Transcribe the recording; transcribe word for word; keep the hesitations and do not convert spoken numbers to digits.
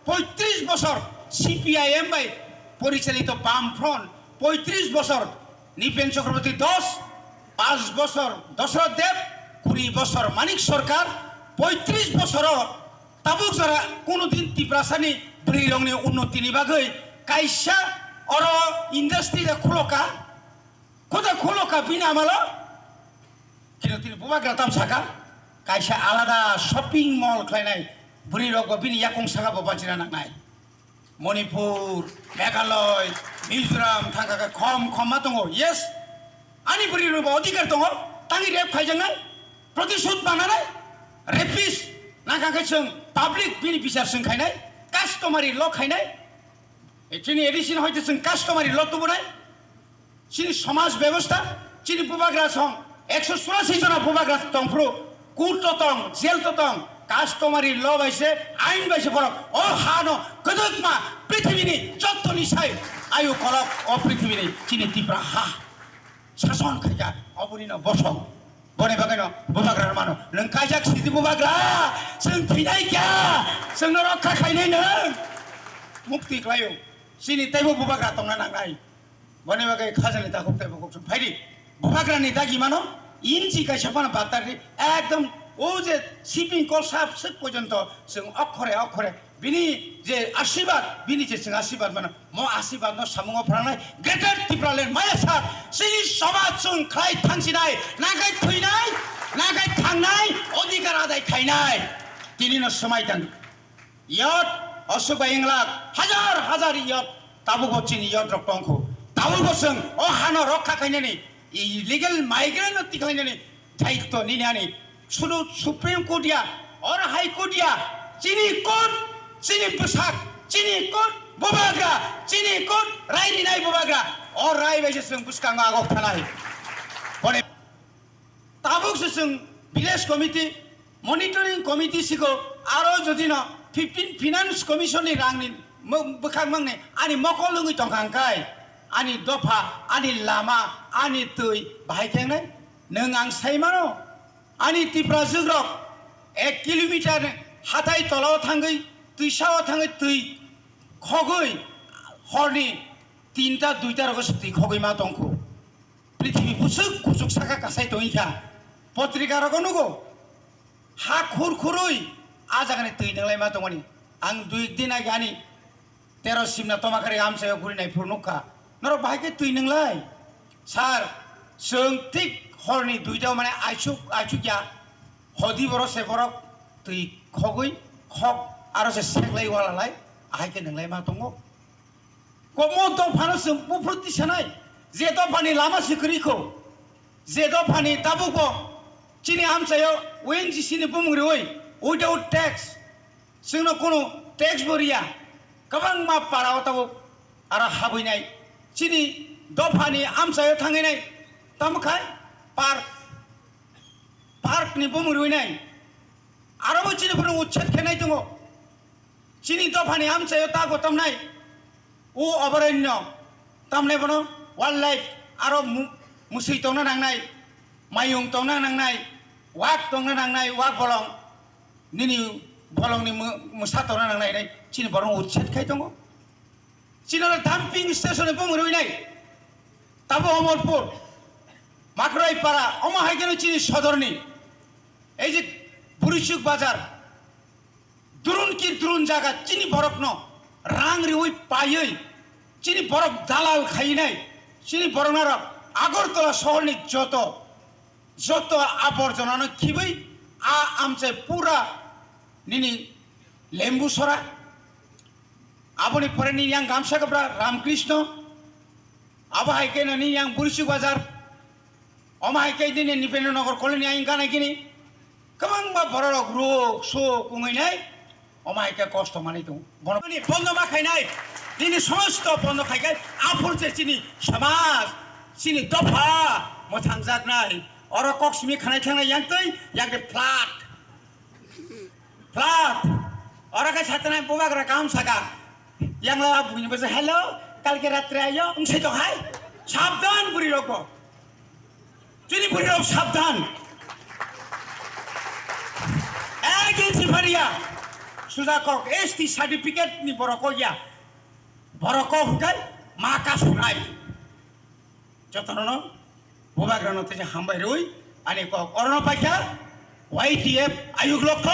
Poitris bosor C P I M bai porichalito Bam Front, poitris bosor Nipen Chakraborty dos, pas bosor Dosroth Deb, kuri bosor Manik Sarkar, poitris bosoro tabuk jora kuno din Tiprasani bwrwirokni unnotini bagwi kaisa oro industry le khuloka, khuda khuloka bini amalo, kino tini bubagra tam saka, kaisa alada shopping mall khlainai bwrwirokbo bini yakung saka bo bachina nangnai. Manipur, Meghalaya, Mizoram thangkha khe khom khom ma tongo. Yes, ani bwrwi rwbo adhikar tongo, tangwi rape khaijaknai, protishodh mananai, rapist nangkha khe chwng public bini bichar chwng khainai, customary law khainai, chini A D C ni hoite chwng customary law tubunai. Chini somaj bebosta, chini bubagra song ekso churasi jona bubagra tongphuru, court to tong, jail to tong, customary law bai se, ain bai se borok o ha no kwdwkma prithibini jottoni sai ayu kolok o prithibini chini Tipra ha sason khaika oboni no bosong. Boni bagwi no bubagra mano, nwng kaijak sidi bubagra, chwng thwinai kya, chwng no rokha khainai nwng. Mukti khlaio, chini teibo bubagra tongna nangnai. Boni bagwi khajani takhuk tei bukhuk chwng phaidi. Bubagrani dagi mano, inchi kaisa phano baktardi, ekdom o je siping kol sap sik porjonto chwng okhore okhore bini je asibad, bini je chwng asibad mano, mo asibad no samungo phrangnai Greater Tipraland maya sar, chini soba chwng khlai thangsinai, nagai thwinai, nagai thangnai, odhikar adai khainai. Tini no swmai tang. Yot, Ashok bai Inglak, hajar hajar yot, tabukbo chini yot rok tongkhu. Tabukbo chwng o hano rokha khainani, illegal migrant no tikhlainani daitto nini ani. Sudu Supreme Court ya, or High Court ya, chini court, chini bwsak, chini court, bubagra, chini court, rai rinai bubagra, o rai bai se chwng bwskango agok thanai. Boni Tabuk se chwng village committee, monitoring committee siko aro jodi no fifteen finance commission ni rang ni mo-, bwkhak mang ni ani mokol wngwi tongkha hwnkhe ani dopha, ani lama, ani twi bahai khe wngnai. Nwng ang sai mano, ani Tiprajwk rok ek kilometer hathai tola o thangwi, twisa o thangwi twi khogwi horni tinta duita rogo se twi khogwi ma tongkhu. Prithibi bwswk kuchuk saka kasai tongwi kha. Potrika rogo nugo. Ha khur khurwi a jagani twi nwnglai ma tongmani. Ang dui din age ani tero simna tomakari amchaio guri nai phuru nukha. Norok bahai khe twi nwnglai? Sir, chwng thik horni duita o mane aichuk, aichuk ya. Hodi borok se borok twi khogwi khok aro se seklai walalai ahai khe nwnglai ma tongo. Komo dophano chwng buphuru tisanai, je dophani lama se kwrwi kho, je dophani tabukbo chini amchaio O N G C ni bumung riwi without tax, chwngno kunu tax bo riya, kwbangma para o tabuk aro habwinai, chini dophani amchaio thangwinai, tamo khai park, park ni bumung riwinai, aro bo chini phuru uchet khenai tongo. Chini dophani amchaio ta gotomnai, o oboronnyo, tamnai bono wildlife, aro mu-, musui tongna nangnai, mayung tongna nangnai, wak tongna nangnai, wak bolong, nini bolongni mu-, musa tongna nangnai hinwi chini borok uchet khai tongo. Chini oro dumping station ni bumung riwinai, tabo Omorpur, Makraipara, omo hai kheno chini sodorni, ei je Burichuk bazar, durun ki durun jaga chini borokno rang riwi paiwi chini borok dalal khainai, chini borokno rok Agartala sohorni joto, joto aborjonano khibwi a amchai pura nini Lembusora, aboni pore nini yang Gamsakapra Ramkrishna, abo hai khe nini yang Burichuk bazar, omo hai khe nini Nipendra Nagar colony ayang gana gini. Kwbangma bororok ruk, suk, wngwi nai, omo hai khe kosto manwi tongo. Bono bini bondo ma khainai, nini somosto bondo khai khe aphuru je chini samaj, chini dopha mwthangjaknai. Oro kok simi khanai thangnai yang twi, yang de flat. Flat. Oro khe satanai bubagra kaham saka. Yang la bugini basa, "Hello, kalke ratre ayo," wng sai tong hai. Sabdan buri rokbo. Chini bwrwi rok sabdan. Ek inchi phariya. Suja kok S T certificate ni borok kok ya. Borok kok hwnkhe ma kasunai. Jotono bubagrano teisa hambai rwi ani kok orono paikha Y T F ayuk lokho.